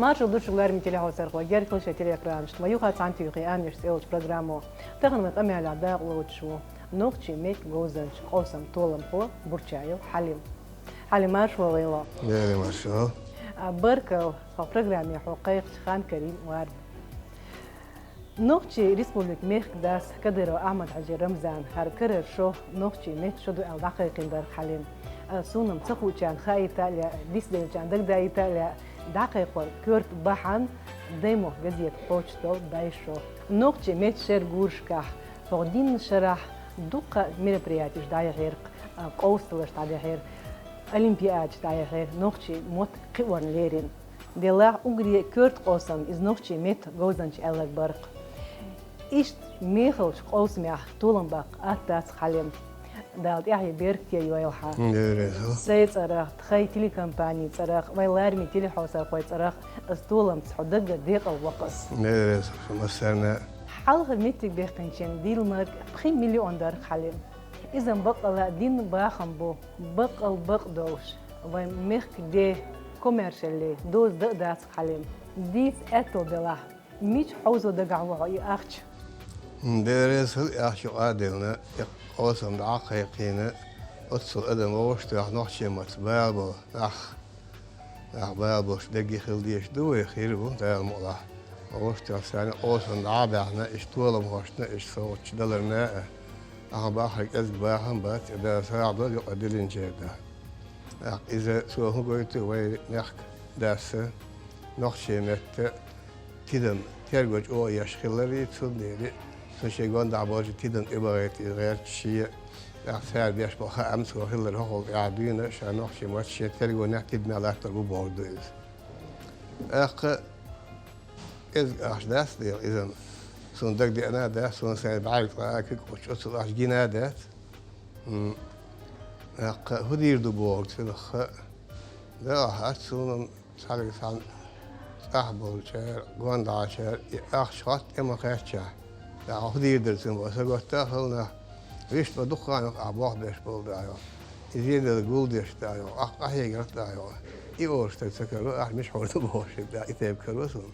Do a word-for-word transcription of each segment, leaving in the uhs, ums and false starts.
Маршал ду шуьга, лараме телехьовсархой, герхал шоай телеэкранаш тӀа. Ма юха цхьаьнатоха аьнна йолча программо. Тахан вай къамаьлах дакъа лоацаш ва нохчий меттан говзанча къовсаман толамхо Бурчаев Хьалим. Хьалим, маршал вайло. Дера маршал. А, баркал, хьо программе хьо кхайкхача хан карийна вар. Нохчий Республика мехка дас Кадыров Ахьмад-Хьажи Рамзана хӀара карара шо нохчий меттан шо ду аьнна дӀакхайкхийна дар, Хьалим. А, суна-м ца хуучарна хаийта а лаьа, дицделчарна дагадаийта а лаьа, дӀакхайкхор коьрта бахьан «Даймохк» газета кхочушдолу дай шо. Нохчий меттан шеран гурашкахь хьо динна шарахь дуккха а мероприятеш дӀаяхьира-кх, а, къовсалаш дӀаяхьира, олимпиадаш дӀаяхьира, нохчий мотт кхиорна лерина. Делахь уггаре коьрта къовсам иза нохчий меттан говзанча аьлларг бара-кх. Иштта мехалчу къовсамехь толам баккха атта дац, Хьалим. Дала тӀаьхье беркате йойла хьан. Дера маршал. Сайн цӀарах, тхайн телекомпанин цӀарах, вайн лараме телехьовсархойн цӀарах аса толамца хьо даггара декъал воккху ас. Дера маршал, массарна. Хьалхара меттиг баьккхинчийн дийлмарг пхи миллион дара, Хьалим. Иза-м баккъалла а динан бахам бу, баккъал бакъ долуш, вайн мехкан ден комаьршаллин доза дан а дац, Хьалим. Дийца аьтту делахь, мича хьовзо дагахь ву хьо и ахча? Дера маршал, и ахча юкъа а делла, и къовсам дӀа а кхайкхийна, оццул адам вовшахтоьхна, нохчийн маттаца бала болу нах. Нах бала болуш дерриге хила дезаш ду вай, хир а ву, Дала мукъалахь. Вовшахтоьхна царна къовсам дӀа а баьхна, иштта толамхошна, иштта совгӀаташ даларна а, ахьа бахарг кӀезиг бахам бац, и Дала сагӀа дойла юкъара диллинчеран. ТӀаккха иза цо хӀун гойту вайн мехкан дас, нохчийн меттан тидам терго чӀогӀа еш хиларе, цундела цо шен гондахь болчу тидам тӀебахийта иза гӀерташ, шен, тӀаккха цара беш болу хаам цо хилар хӀокхул тӀаьхьа дуьйна, ша нохчийн маттаца шен тергонехь тидамехь латтор бу бохург ду иза. ТӀаккха кӀезиг ахча дац дела иза-м, суна дагадеана а дац, суна сайн бӀаьрга цкъа а куьг а кхуьссуш, оццул ахча гина а дац. М, тӀаккха хӀун дийр ду бохург цунах а, Дала хьаьжча, суна-м цхьаьнгге цхьаьна цӀахь болчара, гондӀачара и ахча хӀотта тӀе ма кхаьчча, тӀаккха хӀун дийр дара цунна боху, са готта а хала нах, вуьшта ма дукха ханах ахь болх беш болу дӀа йо, и зеделла гулдеш дӀа йо, ахь къахьегарх дӀа йо, и олуш стаг ца каро, ахь мичахь хьур ду бохуш дӀа, и тайпа каро суна.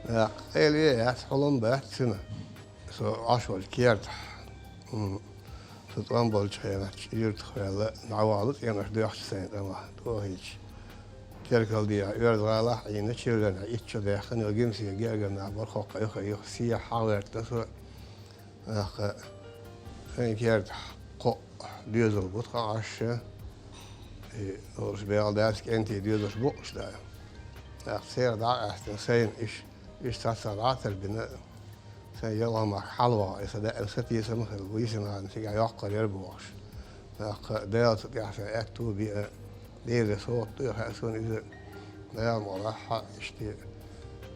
ТӀаккха къайле яц, хьулам бац цуьнан. Со Ӏаш волчу кертахь, м, со тӀом болчу хенахь юьртах ваьлла, дӀавахана цӀенош доьхча сайн тӀамах, тӀохийча. Теркал дехьа, оьрзу гӀалахь а Ӏийна, чилланехь итт шо даьккхина, йо гимсига гергара нах бара, хӀокху юха, юха сехьа хьагӀерта со. ТӀаккха сайн кертахь кхоъ доьзал бу тхан Ӏаш, и, олуш бегӀал дац, кӀентий доьзалш бу уьш дӀа. ТӀаккха церан дӀа а къаьстина, сайна иш, иш цхьацца дӀа а тарбина, сайн ялхамахка хьалаваха, и сан даима сатийсам а хилла, ву йисина ханна цигахь йоккхур яра бохуш. ТӀаккха Дала цу тӀехь сайн аьтту а беа, Делан совгӀат ду и хаьа суна иза, Дала мукъалахь, иштта,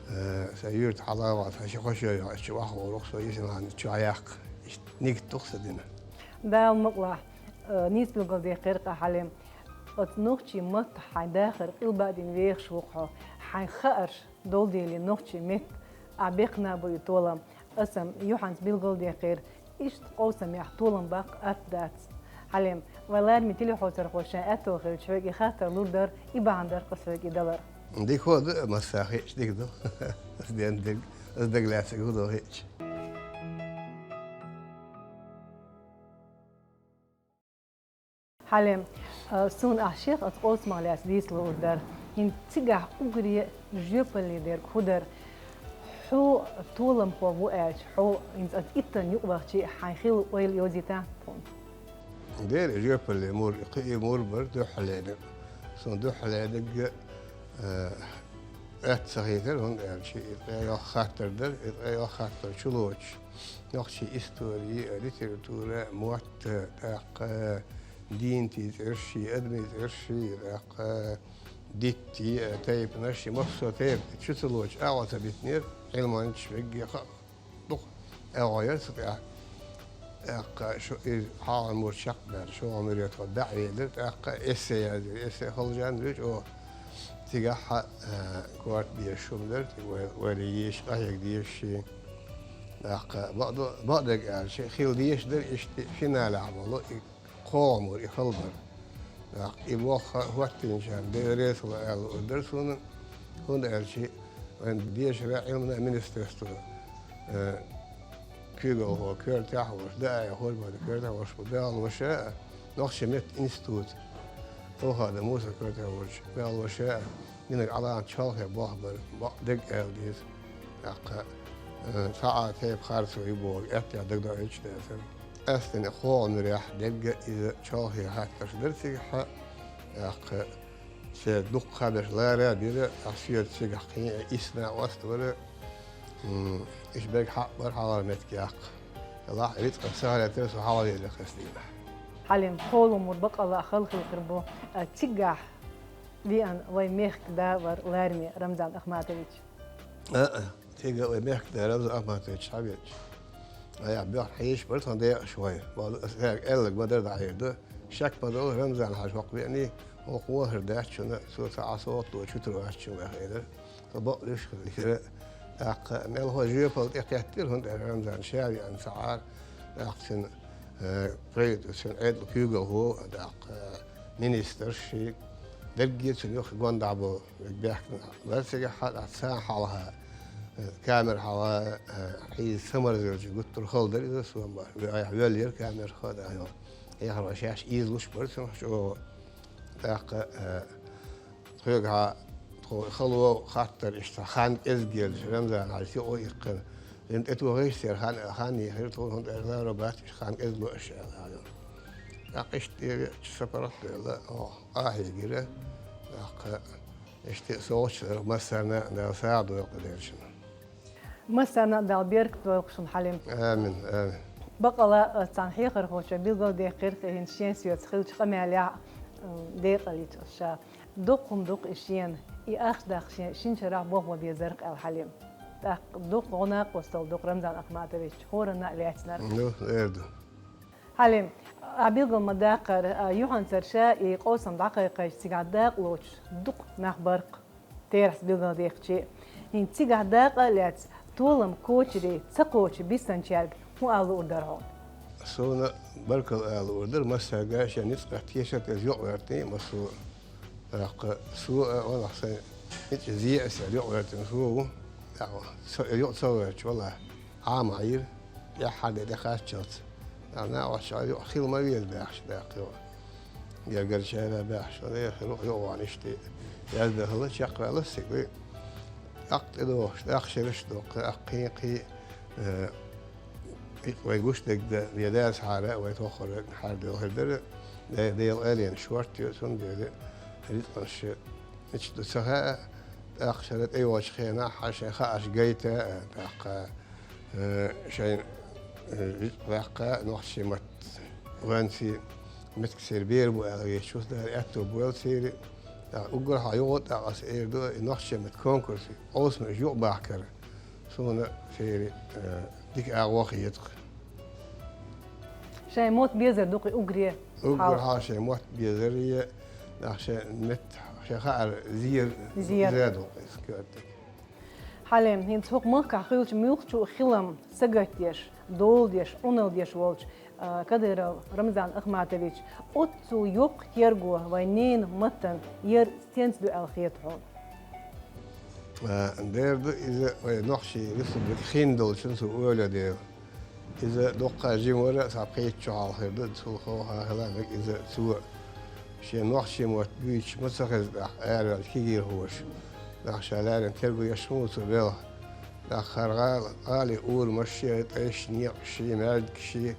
э, сайн юьрта хьала а ваха, сайн ши-кхо шо йоьхна, иштта чу охьагӀур ву-кх со, йисина ханна чу хьаяккха, иштта нигат ду-кх сан дина. Дала мукъалахь, э, нийса билгалдаьккхира-кх, Хьалим. Оцу нохчийн маттахь хьайн дахар къилбаъдина вехаш ву-кх хьо, хьайн хаарш долу дела нохчийн меттан ахь бекхна а бу и толам. Аса-м юьхьанца билгалдаьккхира, иштта къовсамехь толам баккха атта дац. Хьалим, вайн лараме телехьовсархо шен аьтто хилча, хьоьга и хаттар лур дара, и бахьана дара-кх аса хьоьга и далар. Дика хӀун ду, массо а хиъча дика ду. Аса ден дерг, аса дагалаьцнарг хӀун ду хиъча. Хьалим, а, суна ахь шех оцу къовсамах лаьцна дийца луур дара. ХӀинца цигахь уггаре жоьпалле дерг хӀун дара? Хьо толамхо ву аьлча, хьо хӀинца оцу иттанна юкъавахча хьайн хилла ойла йовзийтахьа тхуна? Дера, жоьпалле мур, кхин а мур бара дуьххьарлерниг. Суна дуьххьарлерниг, э, атта ца хийтара, хӀунда аьлча и ткъе йоккха хаттар дара, и ткъе йоккха хаттар чулоцуш, нохчийн истори а, литература а, мотт а, тӀаккха динан цӀерш а, адамийн цӀерш а, тӀаккха диттий а, тайпанаш а, массо а тайпа чу ца лоцуш, агӀо ца битинера, Ӏилманчаш вегге хаа. Дукха агӀо яра цу тӀехь. ТӀаккха шу иза хьалха мур чекхбаьлла, шолгӀа муьре тхо дӀа а велира, тӀаккха эссе яздира. Эссе хала жанр ю чӀогӀа. Цигахь а, э, корта безаш хӀума дара, цига вай, вай дийша, къахьега дезаш шен. ТӀаккха бакъду-, бакъдерг аьлча, хила дезаш дара, иштта финалехь болу и кхоалгӀа мур, и хала бара. ТӀаккха и боху хӀоттийначарна Дела реза хуьлда ала луур дара суна. ХӀунда аьлча вайн дешара Ӏилман министерство, э, куьйгалхо коьртехь а волуш, даима хӀорбан коьртехь а волуш бу, баьлла ваша а, нохчийн меттан институт, Алхада Муса коьртехь волчу, баьлла ваша а, динан Ӏаламат чолхе болх бара, бакъ дерг аьлла деза. ТӀаккха, э, цхьа а тайпа харцо ю бохург аьттехьа дагадоуьйтуш дацара. Къаьсттина кхоалгӀачу муьрехь дерриг а иза чолхе хаттарш дара цигахь, тӀаккха церан дуккха а берш лара а бира, тӀаккха соьца цигахь кхин а исс накъост а вара, м, иштта берриг хьакъ бара хьалхара меттиг яккха. Делахь а рицкъан сахьлетара со хьалхавелира кхечу дийнахь. Хьалим, кхоалгӀа мур баккъалла а хала хилла хир бу, а, цигахь веана вайн мехкан да вара лараме Рамзан Ахматович. А-а, цига вайн мехкан да Рамзан Ахматович схьавеача, айхьа боьхна хьийзаш бара тхан декъаш вайн. Ма ду, аса цаьрга аьлларг ма-дарра дӀахьийр ду. Шек ма долу, Рамзан-Хьаьжа хӀокху веаний, хӀокху вахар дац шуна, цо цхьа Ӏа сагӀа луучу тур вац шуна, аьлла элира. Со бакъ луьйш хилира. ТӀаккха мелхо жоьпалла тӀекхеттира, хӀунда аьлча Рамзан ша веана ца Ӏара. ТӀаккха цуьнан, э, правительстван Ӏедалан куьйгалхо, тӀаккха, э, министрш, дерриге а цуьнан юххе гонаха болу верг баьхкина бара цигахь, тӀаккха царна хьалха, э, камера хьалха, э, хьийза ца марзелча гуттар а хала дара иза, со ма, айхьа воьллера камера хаа, тӀаккха, эххар шаьш ийзалуш бара цунах чӀогӀа. ТӀаккха, э, тхоьгахьа тхо хало хаттар иштта хан кӀезиг елча, Рамзан-Хьаьжас юкъа иккхина. Зина тӀетохийша церан хан, хан ехира тхуна, хӀунда аьлча ларо бац, иштта хан кӀезиг ло аша аьлла хьалха. ТӀаккха иштта тӀевеача сапаргӀат а девлла, оха къахьийгира. ТӀаккха иштта а совгӀаташ дара массарна а, Дала сагӀа дойла кху дерригачунна. Массарна а Дала беркат дойла шуна, Хьалим. Амин, амин. Баккъалла а, цхьана хьехархочо билгалдаьккхира, хӀинца шен соьца хиллачу къамелехь, м, декъалйича ша. Дукха хӀума ду-кх и шена, и ахча даккха шен шина шарахь болх бан безара-кх аьлла, Хьалим. ТӀаккха дукха гӀо-накъосталла ду-кх Рамзан Ахматовича хӀоранна а лаьцнарг. Ну, эр ду. Хьалим, ахь билгал ма-даккхара, а, юьхьанцара ша и къовсам дӀакхайкхийча, цигахь дакъа лоцуш дукха нах бара-кх, терахьца билгалдаьккхича. ХӀинца цигахь дакъа а лаьцна, толам кочаре ца кхочуш бисинчаьрга хӀун ала луур дара хьуна? Суна баркалла ала луур дара массаьрга, шен ницкъах тешар а тӀе юкъавертина массо а. ТӀаккха со а, ванах сайн ницкъ зе а, сан юкъавертина со ву. ТӀаккха со юкъа ца верча, валлахӀи, Ӏама Ӏийра, тӀаьххьара де тӀекхаччалц. Нах, накъосташна юкъа хила ма веза баьхча, даккха юкъа. Гергарчара баьхча, валлахӀи, юкъа вахана иштта. Яздахала чекхваьлла стаг вай. ТӀаккха тӀедогӀуш, тӀаккха шераш а доккху, тӀаккха кхин а, кхин а, э, вай гуш дерг дан, вай дазахьара, вай тоххара хьардевлла хир дара. Де-, Делан къайле шорта ю, цундела рицкъанаш мича ду ца хаьа, тӀаккха шера тӀейогӀучу хенахь, хьан шайн хаарш гайта, тӀаккха, э, шайн, э, рицкъ ваьккха, нохчийн матте ванций, меттигашкара бер бу аьлла гечуьйтуш дара, аьтто бойла церан. ТӀаккха уггар хьалха юха а тӀаккха аса эр ду, и нохчийн меттан конкурс, къовсамаш юкъабахкар. Суна церан, э, дика агӀо хета-кх. Шайн мотт безар ду-кх и уггаре? Уггар хьалха шайн мотт безар я, нах шайн меттан, шайн хаар зер, зер. Зер ду-кх иза коьртаниг. Хьалим, хӀинца хӀокху махкахь хуьлучу муьлххачу а хилам сагатдеш, доладеш, Ӏуналла деш волчу, а, Кадыров Рамзан Ахматович, оццул йоккха терго вайн ненан маттана яр стенца ду аьлла хета хьуна? А, дера ду иза вай нохчийн республика хин долчун цо ойла дела. Иза дуккха а жима вара, цхьа пхийтта шо хьалха хир ду, цул хьалха хила мега иза цо. Шен нохчийн мотт буьйцуш ма ца хеза тӀаккха араваьлла кегийрхоша. ТӀаккха ша леррина терго еш хӀун ву цо велха. ТӀаккха хӀара гӀала, гӀалин урамаш ши, тӀайш, некъаш ши, маьждигаш ши,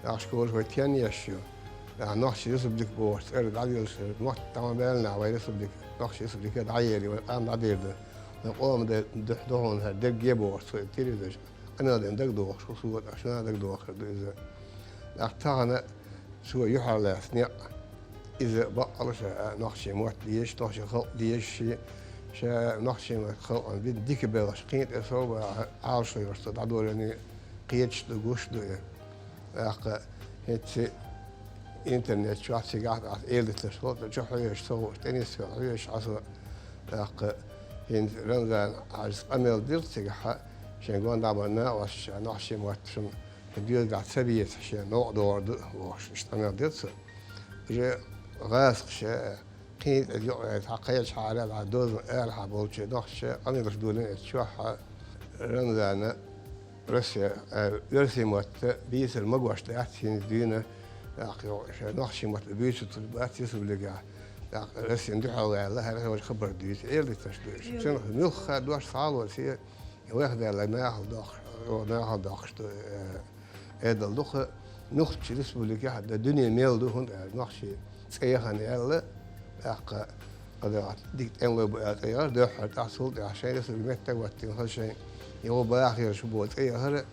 тӀаккха школаш вай тенна еш ю. ТӀаккха нохчийн республика бохуш цӀера дӀадилла, мотт дӀа ма баьллинехь вайн республика, нохчийн республика дӀаелий, вайн къам дӀадийр ду. Вайн къоман дуьхьа ду хьуна хӀара дерриге а бохуш цо и телевизорчу къамел дина дагадогӀуш ву, суна а дагадогӀуш хир ду иза. ТӀаккха тахана цо юьхьарлаьцна некъ, иза баккъалла ша нохчийн мотт дезаш, нохчийн халкъ дезаш, ша нохчийн меттан халкъана дина дика белхаш кхин тӀе сов баха Ӏалашо йолуш цо дӀадолийна кхеташ ду, гуш ду и. ТӀаккха хӀинца интернет чохь цигахь а элийтарш волу, чу хьоьжуш ца хууш, тӀе нисвелла хьоьжуш Ӏа со. ТӀаккха хӀинца Рамзан-Хьаьжас къамел дира цигахь, шен гонахь бан накъосташна нохчийн мотт шуна доьзалехь ца безахь, шен новкъа догӀур ду бохуш, иштта къамел дира цо. Уже гӀазкхаша, кхин а юкъе цхьа кхечхьара, цхьа доза арахьа болчу нохчаша къамелаш долийна эцу чохь, Рамзана Россия, э, оьрсийн мотт бийцар магош дац, хӀинца дуьйна, тӀаккха шайн нохчийн мотт буьйцур бац республикехь, тӀаккха Россин дуьхьал ваьлла, хӀара важа хабар дуьйцу, эр диташ ду уьш. Цуьнах муьлхха дош схьало се, вайх даьлла нахала доккхуш, нахала доккхуш ду, э, Эдал дукха нохчийн республикехь а, дуьне мел ду, хӀунда аьлча нохчийн цӀе яхана яьлла, тӀаккха къадагӀа дика тӀемалой бу аьлла цӀе яхара, дуьххьара тӀаккха цул тӀаьхьа шайн республика меттах а ваттина хаза шайн йо бахарш бу цӀе яхара,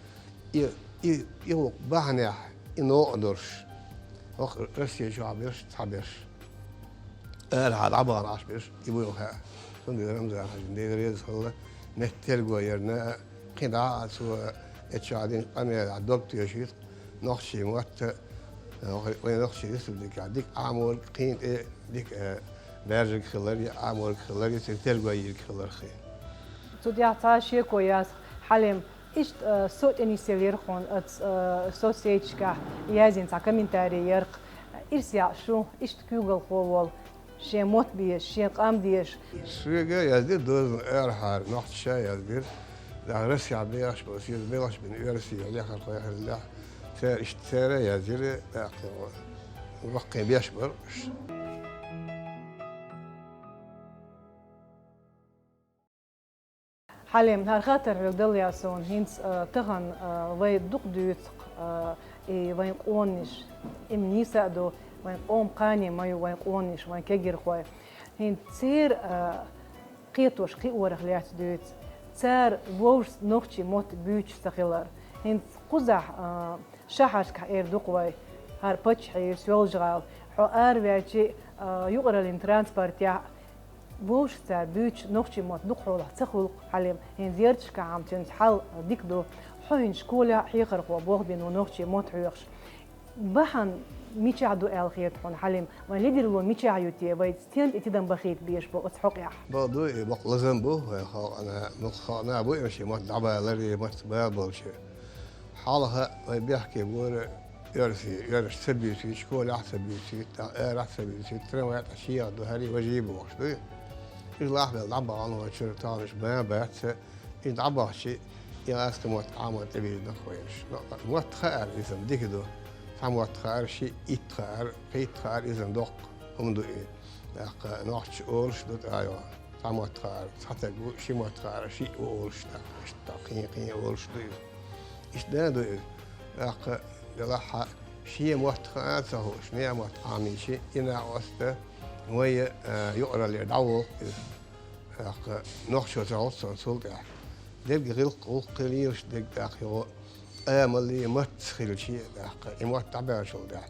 и, и, и гӀуллакх бахьанехь, и новкъа долуш, хӀокху Россия чохь берш, цхьаберш. Арахьа дӀабахана Ӏаш берш, и буйла хаьа. Цундела Рамзан-Хьаьжин Дела реза хуьлда, метта терго ярна, кхин дӀа а цо эцу чохь динчу къамелехь дог тоьшуьйту, нохчийн мотт, вайн нохчийн республикехь дика Ӏаморг, кхин тӀе дика, э, баьржарг хилар, я Ӏаморг хилар, я цуьнан терго йийриг хилар хи. Цу тӀехь цхьа шеко яц, Хьалим, иштта, э, со тӀенисъелира хьуна оцу, э, соцсеташкахь яздина цхьа комментарий яра-кх. Ирс яӀ шу, иштта куьйгалхо волу, шен мотт безаш, шен къам дезаш. Соьга яздира дозанна арахьара нохчаша яздира. Даха Россехь бехаш болу, соьца белхаш бина оьрсийн лехархой хиллехь, цара иштта цара а яздира, тӀаккха ваккхий беш бара уьш. Хьалим, хӀара хаттар хьоьга далла яц суна. ХӀинца, а, тахана, а, вай дукха дуьйцу-кх, а, и вайн къонанаш, и ма нийса а ду, вайн къоман кхане ма ю вайн къонанаш, вайн кегийрхой. ХӀинца церан, а, кхетош кхиорах лаьцна дуьйцу. Цара вовшашца нохчийн мотт буьйцуш ца хилар. ХӀинца кхузахь, а, шахьаршкахь эр ду-кх вай, хӀара паччахье ю, Соьлжа-ГӀала. Хьо араваьлчи, а, юкъараллин транспортехь вовшашца буьйцуш нохчийн мотт дукха хьолахь ца хуьлу-кх, Хьалим. ХӀинца ярташкахь-м цуьнца хьал дика ду. Хьо хӀинца школехь а хьехархо болх бина ву нохчийн мотт хьоьхуш. Бахьана мичахь ду аьлла хета хьуна, Хьалим? Вайн лидерло мичахь ю те? Вай стенна тӀе тидам бахийта безаш бу оцу хьокъехь? Бакъ ду, и бакъ лазам бу вайн халкъана, муьлхха халкъана бу и шен мотт дӀабалар, и мотт бала болчу. Хьалха вай бехке бора оьрсий, оьрсаша ца буьйцуьйту, школехь а ца буьйцуьйту, тӀаккха арахь а ца буьйцуьйту, трамвай тӀехь шега ду, хӀара важий бохуш ду. Иза лахбелла дӀабахана вайн чуьра, тахана уьш бан а бац, иза дӀабахчи, и гӀазкхийн мотт Ӏамор тӀебирзина-кх вайна. Но мотт хаьара иза-м дика ду. Цхьа мотт хаьара, шиъ, итт хаьара, кхийтта хаьара, иза-м доккха хӀума ду и. ТӀаккха нохчаша олуш ду тӀайо. Цхьа мотт хаьара цхьа стаг ву, ши мотт хаьара шиъ ву олуш, тӀаккха иштта кхин, кхин олуш ду иза. Иштта дан а ду иза. ТӀаккха делахь а шен мотт хаа а ца хууш, нехан мотт Ӏамийчи, и накъост а вай, а, юкъараллера дӀаволу-кх иза. ТӀаккха нохчо ца гӀуллу цунна цул тӀаьхьа. Дерриг гӀиллакх, гӀуллакх хила йиш дерг тӀаккха йогӀу, амаллий, маттаца хилчи, тӀаккха и мотт дӀабаьллачул тӀаьхьа.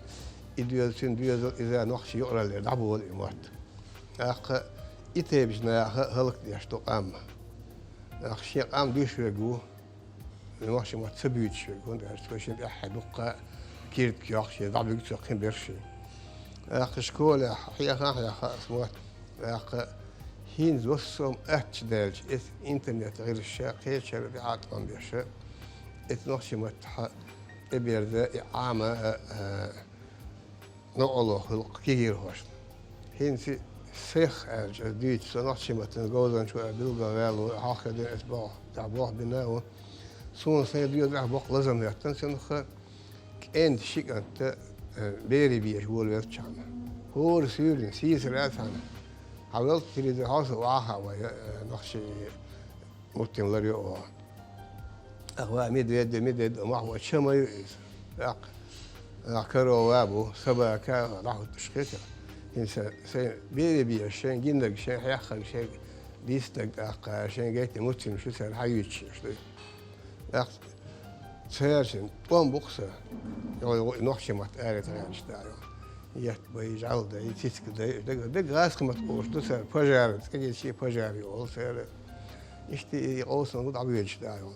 И доьзал, цуьнан доьзал, иза нохчийн юкъараллера дӀаболу и мотт. ТӀаккха и тайпачу наха хӀаллакдеш ду къам. ТӀаккха шен къам дуьсуш верг ву, нохчийн мотт ца буьйцуш верг, хӀунда аьлча цо шен тӀаьххье дуккха а киртиг йоккхуш, я дӀабуьгу цо кхин берш. ТӀаккха школехь хьеха а хьеха аса мотт. ТӀаккха хӀинца массо а атта даьлча, эцу интернет гӀирсаша, кхечара тӀехьа тӀом беша, эцу нохчийн маттахь тӀеберза и Ӏама а, а, новкъарло хуьлу-кх кегийрхошна. ХӀинца сих аьлча, аса дуьйцу, со нохчийн маттана говзанча вара билгалваьлла, хьалххе дуьйна аса боху, тӀехь болх бина а ву. Суна сайн доьзалехь боккха лазам хӀоьттина цунах, кӀентан ши кӀант, э, берийн беша волавелчахьана. ХӀора суьйранна сийсара а цхьаьна. Хьан велта телевизор хьовса, вахьа вай, э, нохчийн муттим лар ю оха. Ах, ва, медведь, медведь, мах, ва, ча ма ю иза. Ах, ах, корова бу, собака, дӀахӀуттуш хета. ХӀинца сайн берийн беша шайн гинарг, шайн хьехарг, шайн дистаг, тӀаккха шайн гайтина муттим шу цара хьаюьйцуш ду. ТӀаккха цаьршинна тӀом бу-кх сан, йо, йо, нохчийн мотт аре тахаьлча, да, йо. Етт бай, жӀаьла дай, цициг дай, дага, дага гӀазкхийн маттахь олуш ду цара, пожар, цӀе гечий пожар ю олу цара. Иштта и къовсам ду дӀабоьдуш, да, йо.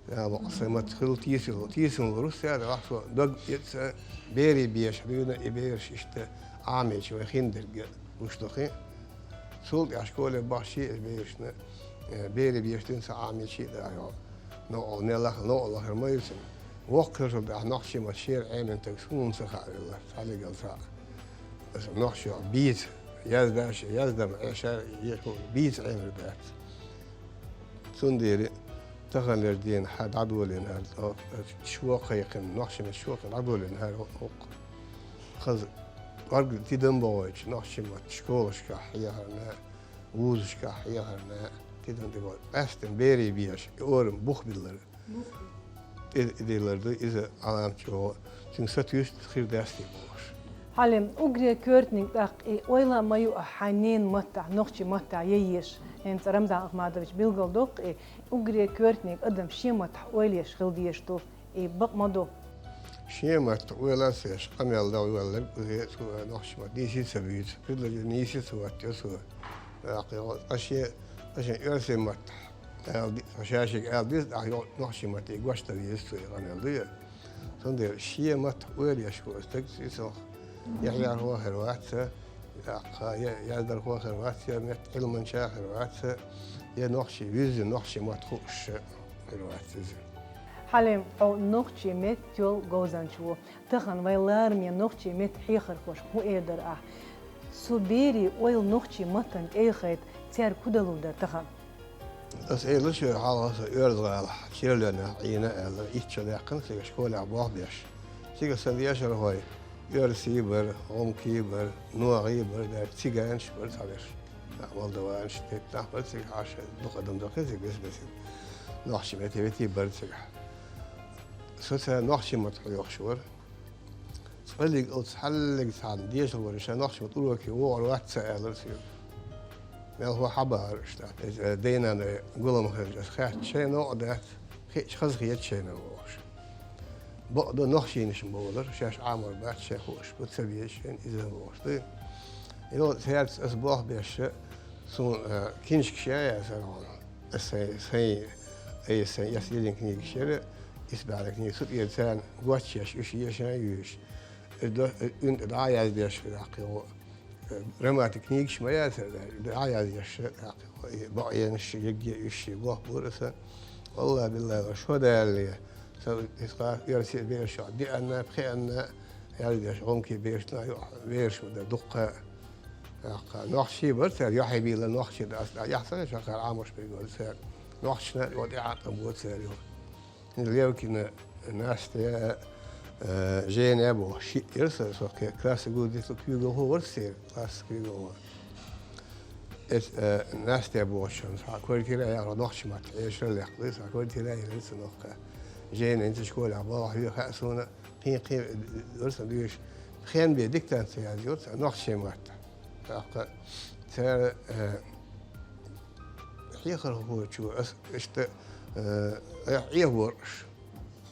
Я бакъ, сайн мотт хила тийсалур, тийсалур рус яра, вахчо дог эца берийн беша дуьйна, и бераш иштта Ӏамийча вай хиндерг гуш ду хин. Цул тӀаьхьа школе бахчий и берашна, э, берийн беша дуьйна ца Ӏамийчий, да, йо. Новкъа мел лаха, новкъа лахара ма ю цуьнан. Воккха хилчул тӀаьхьа нохчийн мотт шера Ӏемина стаг суна ца хаавелла, цхьа лигал цхьаъ. Аса нохчо бийца, Яздаьча, яздара Ӏеша, е хӀу бийца Ӏемар дац. Цундела таханлера дийнахьа дӀадолийна аьлла, о, шо кхайкхина, нохчийн меттан шо кхайкхина дӀадолийна хӀара хӀокху. Хаза кӀорга тидам бохуьйтуш, нохчийн меттан школашкахь хьехарна, вузашкахь хьехарна, тидам тӀе бохуьйтуш. Къаьсттина берийн беш, и орам бух биллар. ТӀе-, тӀедиллар ду иза Ӏаламат чӀогӀа, цуьнга сатуьйсу хир дац те бохуш. Хьалим, уггаре коьртаниг тӀаккха и ойла а ма ю ахь хьайн ненан маттахь, нохчийн маттахь ян езаш. ХӀинца Рамзан Ахмадовича билгалдоккху и, уггаре коьртаниг адам шен маттахь ойла еш хила дезаш ду, и бакъ ма ду. Шен маттахь ойла а ца еш, къамел дан воьлларг, уьш цу нохчийн маттахь нийса а ца буьйцу, предложени нийса а ца хӀоттайо цо. ТӀаккха, ткъа шен, ткъа шен оьрсийн маттахь ала ди-, ша шега ала деза, тӀаккха йо-, нохчийн маттахь и гочдан веза цо, и къамел ду и. Цундела шен маттахь ойла еш волу стаг, иза цунах яхьъярхо а хир вац, тӀаккха я яздархо а хир вац, я меттан Ӏилманча а хир вац, я нохчийн вуьззина нохчийн мотт хууш а хир вац иза. Хьалим, хьо нохчийн меттан йолу говзанча ву. Тахана вайн лараме нохчийн меттан хьехархошка хӀун эр дара ахь? Со берийн ойла нохчийн маттана тӀеяхийта, цаьрга хӀун далур дара тахана? Ас элира шуьга хьалха, со Оьрза-ГӀалахь Черлоьнехь Ӏийна аьлла, итт шо даьккхина цига школехь болх беш. Цига сан дешархой оьрсий бара, гӀумкий бара, ногӀий бара, дера циганаш бара цхьаберш. Молдаванаш, тетта нах бара цига, хьаша дукха адам дохкий цига бес-бесина. Нохчийн меттан ветий бара цигахь. Со цара нохчийн мотт хьоьхуш вара. Цкъа-лиг оцу хьаллиг цхьана дешархой ша нохчийн мотт уроке вогӀур вац ца аьллера соьга. Мелхо хьабахара иштта. Иза, э, дайн-нанай гулам хилча, ас хаьттича, шайна новкъа дац, хиъча хазахета шайна бохуш. Бакъду, нохчийнаш ма бовлара, шаьш Ӏамор бац, шайн хууш бу, ца безаш шайна иза бохуш ду. Йо, цаьрца ас болх беш, суна, э, киншкаш яй яцара хьуна. Ас сайн, сайн, ай сайн, ас йиллина книгаш яра, исбаьхьна книга, цу тӀера царна гочъеш, уьш ешан а юьйш. Э, до-, э, уьнта дӀа а яздеш, даккхий гӀо. Грамматика книгаш ма яцара, дӀа а яздеш, даккхий гӀо. Э, бакъенаш, егге уьш, болх бора аса. Валлахь, биллахь, шо далале. Сан иза кхаъ, оьрсийн бераш деанна, пхианна, яздеш, гӀумкийн бераш, на, ю-, бераш ма дан, дуккха. Нохчий бара цара, юьхье бийла нохчий дан, ас дӀа яхь ца хилча, хӀара Ӏамош бегора цара. Нохчашна а тӀеӀаткъам бора цара, ю. ХӀинца Левкина Настя, э, Женя бохуш шиъ яра сан, со кхе-, класса гулдитла куьйгалхо вара церан, класса куьйгалхо. Эс, э, Настя бохучунна цхьа квартира яхара нохчийн маттахь эшар лекха, цхьа квартира яхара ца нохка. Женя, хӀинца школехь болх хьоьху хаьа суна, кхин-кхин, э, вара сан дуьйш, пхен бен диктант ца язйора ца нохчийн маттахь. ТӀаккха цара, э, хьехархочо ас иштта, э, айхьа Ӏехавора уьш.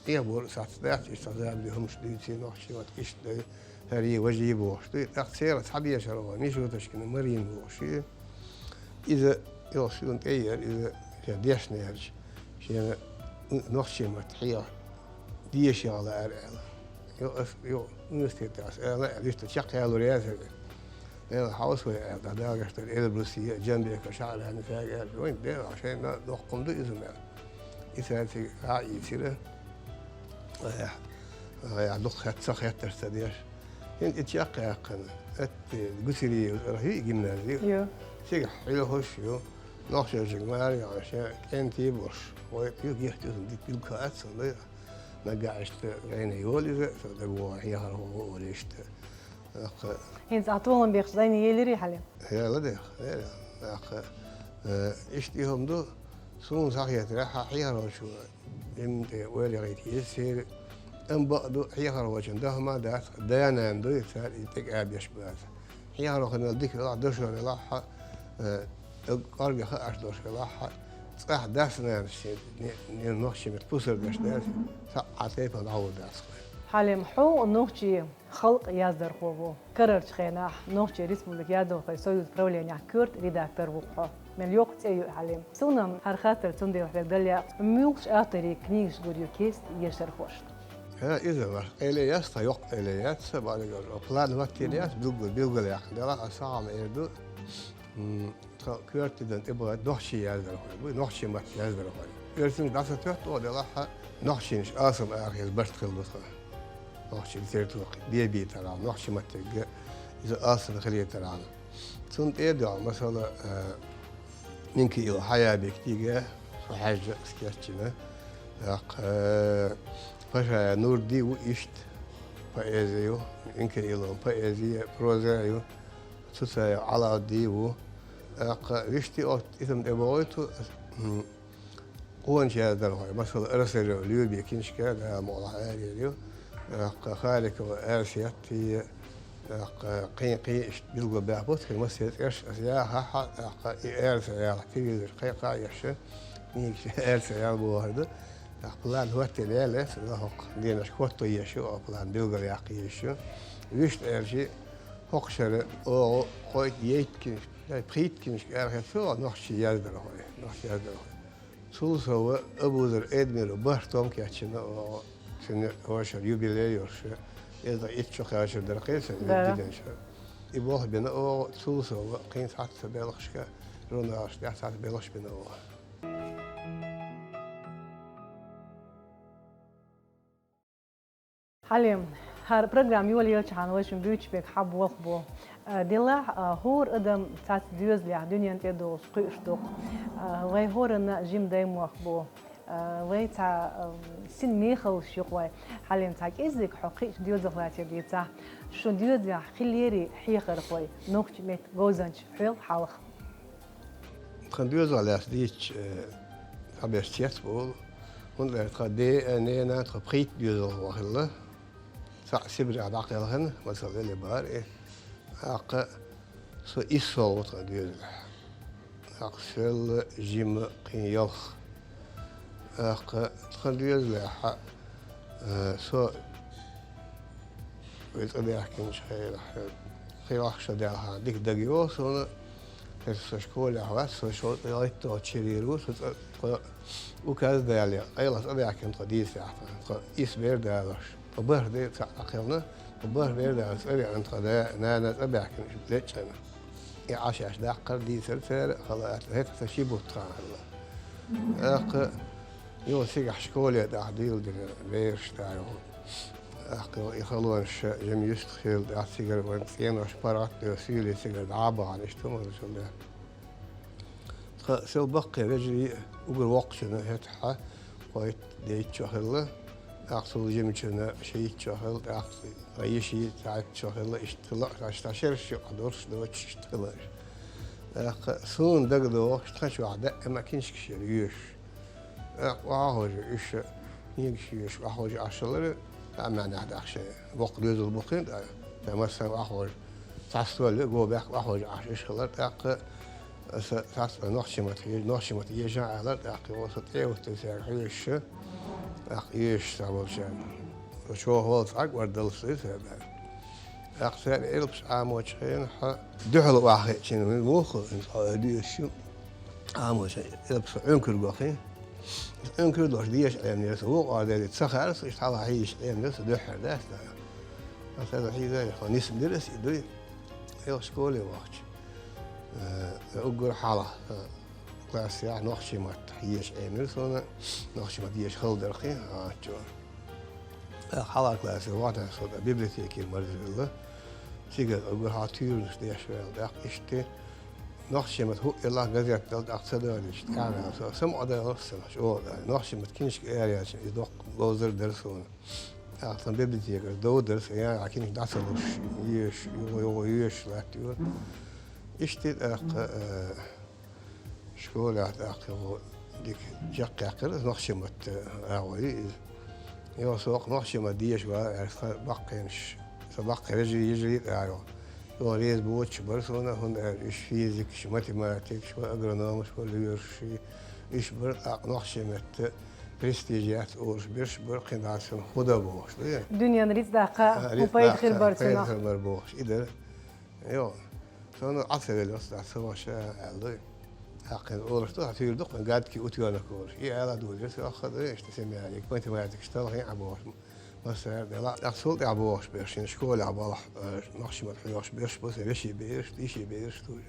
Ӏехавора, схьа ца дац, иштта забаре хӀумаш дуьйций нохчийн маттахь, иштта дай, хӀарий, важий бохуш дуй. ТӀаккха церан цхьа дешархо, Мишуточкина Марина бохуш ю. Иза, йолуш юна тӀе яра, иза шен дешна яьлча, шена нохчийн маттахь хьеха, деша яхала ара аьлла. Йо, ас, йо, университетехь ас ала аьлла, иштта чекхъялур яцара. Эла хьовса вай аьлла, дӀа дагаш дара Эльбруси, Джамбека, Шаьрани, цаьрга аьлла, вайн бегӀа шайна доккхун ду иза мел. И цаьрцига а ийцира. Ай, ай, дукха хет-, ца хеттарш ца деш. ХӀинца и чекхъяьккхина, атта, Гуцериева цӀарах ю и гимнази? Ю. Цигахь хьоьхуш ю. Нохчашка мара яхана шен кӀентий болуш. Вай ю гихтуьзна дика билггал аццул дай. Нагахь иштта гӀайна йолу иза, со дагавогӀу хьехархо ву олий иштта. ТӀаккха. ХӀинца ахь толам бехча зайне елирий хьале? Яла дех, яла. ТӀаккха, э, иштта и хӀума ду, суна схьахетарехь, хьан хьехархочо жимма тӀе ойла яхийта еза церан. Амма бакъду, хьехархочун дахма дац, да-нана дуй, цара и тӀекӀабеш бац. Хьехархо мел дика велахь, дошо велахь, э, кӀорга хаарш долуш велахь, цӀахь дас-нанас шен не-, не-, нохчийн меттан пусар деш дац, цхьа а тайпана дӀагӀур дац. Хьалим, хьо нохчийн халкъан яздархо ву. Карарчу хенахь Нохчийн Республикан яздархойн союзан правленехь коьрта редактор ву хьо. Мел йоккха цӀе ю и, Хьалим. Суна хӀара хаттар цундела хьоьга дала лаьа, муьлхачу авторийн книгаш гур ю кеста ешархошна? ХӀа, иза вац, къайле яц тхан, йоккха къайле яц, бакъдерг аьлча, план хӀоттийна яц, билггал, билгалъяьккхина делахь, аса хьалха ма-эр ду. М, тхан коьрта тидам тӀе бахийта нохчийн яздархой бу, нохчийн маттан яздархой. Оьрсийн дӀа ца тоьтту оха делахь, нохчийнаш алсам арахь еза барт хилла ду тхан. Нохчийн литература бебийтархьама, нохчийн маттигга иза алсам хилийтархьама. Цунна тӀера доагӀа, масала, э, Минкаилов Хьаябик дийга, со хьаьжжа а кечйина. ТӀаккха, э, Пашаев Нурди ву иштта, поэзи ю, Минкаиловн поэзи, проза ю, Цуцаев Ӏалаудди ву. ТӀаккха вуьшта оцу итам тӀе бохуьйту, м, къоначу яздархой, масала, Расарев Любий киншка, Дала мукъалахь, араяьлла ю. ТӀаккха Халикова Арсетти, тӀаккха кхин, кхин иштта билгалбаьхна бу-кх, массеран цӀераш аса яхахь, тӀаккха и аьрца яла, телевизор кхайкха а еш, книгаш аьрца яла бохур ду. ТӀаккха план хӀоттийна яьлла, аса хӀокху деношка хӀотто еш ю, оха план билгалъяккха езаш ю. Вуьшта аьлча, хӀокху шарахь оха кхойтта-йтта киншка, пхийтта киншка арахецна нохчийн яздархой, нохчийн яздархой. Цул сов Абузар Эдмира бархӀ том кечйина оха, цуьнан хӀокху шарахь юбилей йолуш, эзар итт шо кхаьчна дара кхин санна, Да. Диденчара. И болх бина оха, цул сов кхин цхьацца белхашка, журналашкахь цхьацца белхаш бина оха. Хьалим, хӀара программа йолаелчахьана вай шуна буьйцуш берг хьан болх бу. А, делахь, а, хӀора адам цхьацца доьзалехь дуьненна тӀе а долуш кхуьуш ду-кх. А, вай хӀоранна жима даймохк бу. А, вай цхьа, а, син мехаллаш ю-кх вай. Хьалим, цхьа кӀеззиг хьо кхиъчу доьзалх лаьцна дийцахь, шун доьзалехь хиллера хьехархой, нохчийн меттан говзанчаш хьоьлу хьалха? Тхан доьзалх лаьцна дийцича, э, цхьаберш цец бу олу, хӀунда аьлча тхан ден а, ненан а тхан пхийтта доьзалхо хилла. Цхьаъ Сибрехь дӀакхелхина, масала, велла бара и. ТӀаккха со иссолгӀа ву тхан доьзалехь. ТӀаккха соьлла, жима, кхин ялх. ТӀаккха тхан доьзалехь, э, со вай цӀа даьхкинчу хенахь, кхин вахча даьлла хьан дика дагайогӀу суна, хӀинца со школехь вац, со шо-, гӀайтталгӀачу шарера ву, со цӀа-, тхо указ дале, къайлаха цӀа даьхкина тхо дийцарехь, тхо исс бер далош, тхо бархӀ де цхьаъ дӀакхелхина, тхо бархӀ бер далош цӀа веана тхан да, нана цӀа баьхкина лечкъина. И Ӏа шаьш даккхар дийцара цара, хала аьлла, хӀетахь сан ши бутт хан хилла. ТӀаккха юха цигахь школе тӀехь дийла дина бераш дара. ТӀаккха и халонаш жима юьстах хилла, тӀаккха цигара вайн цӀенош паргӀат а девлла, суьйлий цигара дӀа а бахана, иштта хӀума хилла. Тхан сел баккхий вежарий уггар воккхачунна хӀетахь кхойтта-дейтта шо хилла, тӀаккха цул жимачунна шийтта шо хилла, тӀаккха тхан йиший цхьайтта шо хилла, иштта хилла, аш тхан шераш юкъахь долуш доцуш иштта хилла. ТӀаккха суна дагадогӀуш тхан чохь даима киншкаш яра йоьшуш. ТӀаккха охьахожу уьш, книгаш йоьшуш охьахожу Ӏаш хилар, цхьа а маьӀнехь даьхна шайн воккха доьзал бу кхин, тӀаккха шайн массарна охьахожу, цхьа стол а го баьккха охьахожу Ӏаш уьш хилар, тӀаккха аса цхьацца нохчийн маттахь еза, нохчийн маттахь еза аьллар, тӀаккха оха со тӀе а хӀуттура цаьрга хьоьжуш, тӀаккха оьшуш цхьаболчарна. Со чӀогӀа хӀаллакдаллалц Ӏаг ор даллалц дуьйцу цара. ТӀаккха цара элпаш Ӏамочу хенахь, дуьхьал охьахиъчина вуьйр ву хьо, хӀинца хьо дуьйцуш ю. Ӏамочу элпаш Ӏуьнкург вахий. Ӏуьнкург долуш деша Ӏемнера со, вукху Ӏадели ца хаьара со, иштта хьалха хьийзаш Ӏемнера со дуьххьара дац дара. Аса хьийзара, хьо нисма дира аса и дуй. Элха школе вахча. Э, уггар хьалха, э, классехь нохчийн маттахь езаш Ӏемира суна, нохчийн маттахь езаш хала дара кхин, а, чо. Э, хьалха классехь вахана со тӀе библиотекера марзвелла. Цигара уггар хьалха туьйранаш деш ваьлла, тӀаккха иштта нохчийн маттахь хӀуъа елахь газет дала тӀаккха ца далийча, тӀаьхьа ваьлла со, самукъадаллалц сан, чӀогӀа дара. Нохчийн маттахь киншка араяьлча, иза доккха ловзар дара суна. ТӀаккха сан библиотекара дов дара сан, яа, киншка дӀа ца луш, йоьшуш, юха, юха йоьшуш латтайора. Иштта тӀаккха, э, школехь тӀаккха юха дика чекхъяьккхира, нохчийн маттахь агӀо ю иза. Йо, со кху нохчийн маттахь деша вара аьлла, сан баккхийнаш, сан баккхий вежарий, йижарий а тӀаккха юха. Юха реза боцуш бара суна, хӀунда аьлча уьш физикаш, математикаш, вай агрономаш, вай лоьраш, уьш бара тӀаккха нохчийн меттан престиж яц олуш берш бара, кхин дӀа цунах хӀун дан бохуш, ду я? Дуьненан рицкъ даккха, а, хӀун рицкъ пайда даккха, хир бара цунах? Пайда хир бара бохуш, и дара. Йо, со ну Ӏа ца велла, аса ца ваша аьлла, ду я? ТӀаккха олуш ду, хьан туьйра ду, кхин гадки утёнок олуш. И ала а дуьйцура, со охха ду я, иштта семья, и математикаш талхий а бохуш. Массара делахь, тӀаккха цул тӀаьхьа бохуш берш, шен школехь балахь, э, нохчийн маттахь хьоьхуш берш бу, сайн вешин бераш, йишин бераш тоже.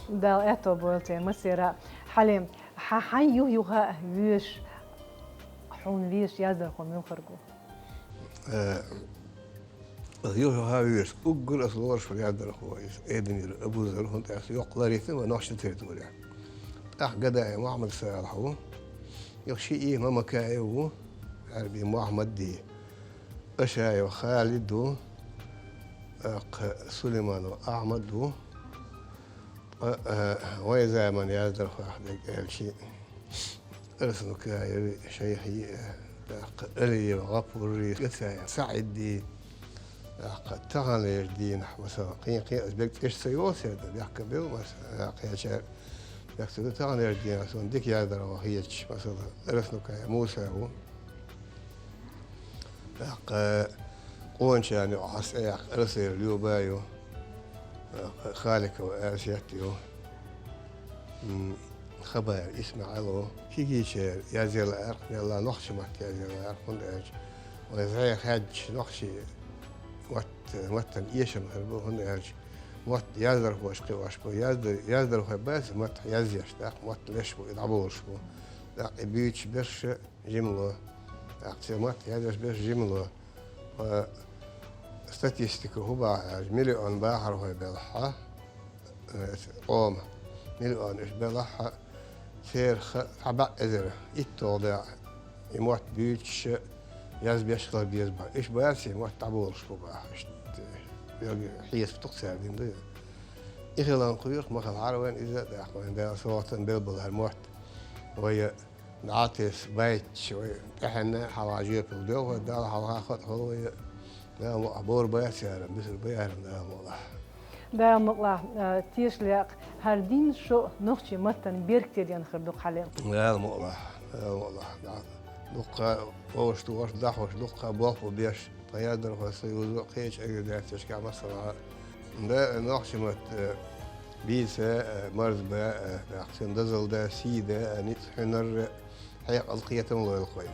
Дала аьтто бойла церан массеран. Хьалим, хьан, хьан юх-юха везаш, хьуна везаш яздархо муьлхарг ву? Э, Аса юха вуьйраш, уггар аса лоруш вар яздархо, иза Эдмира Абузар, хӀунда аьлча йоккха ларийта ва нохчийн литературе. ТӀаккха Гадаев Мухьаммад-Салахь ву, юха шиъ Мамакаев ву, Ӏарби Мухьаммад-Ди, Ашаев Халид ву, тӀаккха Сулейманов Ахьмад ву, ткъа, а, вайн заман яздархой дерг аьлча, Араснукаеви, Шайхи, а, тӀаккха Алиев ГӀапури, Гацаев СаӀиди, тӀаккха таханлерча дийнахьа, масала, кхин-кхин, аз бегӀ цӀи ца йолу церан, бехк бу, масала, кхечара бехк ца ду, таханлерча дийнахьа суна дика яздархо хеташ, масала, Араснукаев Муса ву. ТӀаккха къоначарна юкъахь ас тӀеяьккха Расеров Люба ю, тӀаккха Халикова Асет ю, м, Хабаев ИсмаӀил ву. Кегийчара язъяла аьлла, мелла нохчийн матта язъяла аьлла, хӀунда аьлча вайн зӀе хаьдча нохчийн мотт-, маттана эшам хир бу, хӀунда аьлча мотт яздархоша кхиош бу, язда-, яздархой бац мотт язъеш, тӀаккха мотт леш бу, и дӀаболуш бу. ТӀаккха и буьйцуш берш жима ло. ТӀаккха церан мотт язъеш берш жима ло. Ткъа статистика хӀун боху аьлча, миллион бахархой белахь, э, къоман, миллион уьш белахь, церах цхьа бӀе эзар, итталгӀа дакъа, и мотт буьйцуш, язбеш хила беза боху. Уьш бац и мотт дӀаболуш бу боху. Иштта, э, хьесап ду-кх цара дина ду. И хиларна кхоьру-кх, ма хилахьара вайна иза, тӀаккха вайн Дала совгӀатана белла бала хӀара мотт. Вай ДӀатесна байташ вай тӀаьхьенна хьалха жоьпалла доьлху вай, Далла хьалха хатӀ хуьлу вай. Дала мукъ лахь, бора бац яра, бисур бу яра, Дала мукъ лахь. Дала мукъ лахь, а, тешалла яккха, хӀара дийнна шо нохчийн маттана беркате дина хир ду-кх хьале. Дала мукъ лахь, Дала мукъ лахь. Дуккха вовшахтохарш, дӀахьош, дуккха болх беш, тхан яздархойн союзо, кхечу организацешкахь, масала, да, нохчийн мотт, э, бийца, э, марзба, э, тӀаккха цуьнан дозалла да, сий да, э, ницкъ, хьуьнар, э, хьекъал, кхетам лойла-кх вайна.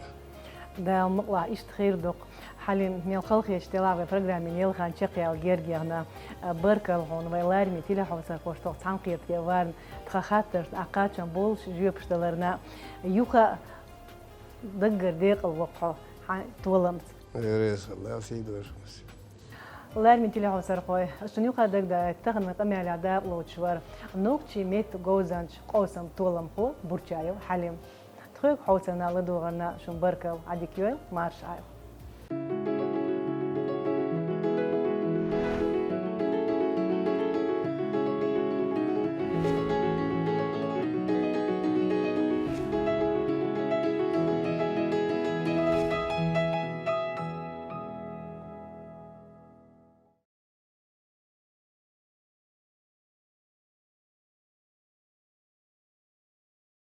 Дала мукъ лахь, иштта хир ду-кх. Хьалим, мел халахеташ делахь вай программин ялхан чекхъяла герга яхна, э, баркалла хьуна, вай лармийн телехьовсархошца цхьаьнакхетарг варна, тхан хаттаршна кхачам болуш жоьпаш даларна. Юха даггара декъал воккху хьан толамца. Реза хила, сий дойла шуна. Лармийн телехьовсархой, ас шуна юха дагадоуьйту, тахана вайн къамелехь дакъа лоцуш вара нохчийн меттан говзанча, къовсаман толамхо Бурчаев Хьалим. Тхоьга хьовсарна а, ладогӀарна а шун баркалла, Ӏадика йойла, марша Ӏайла.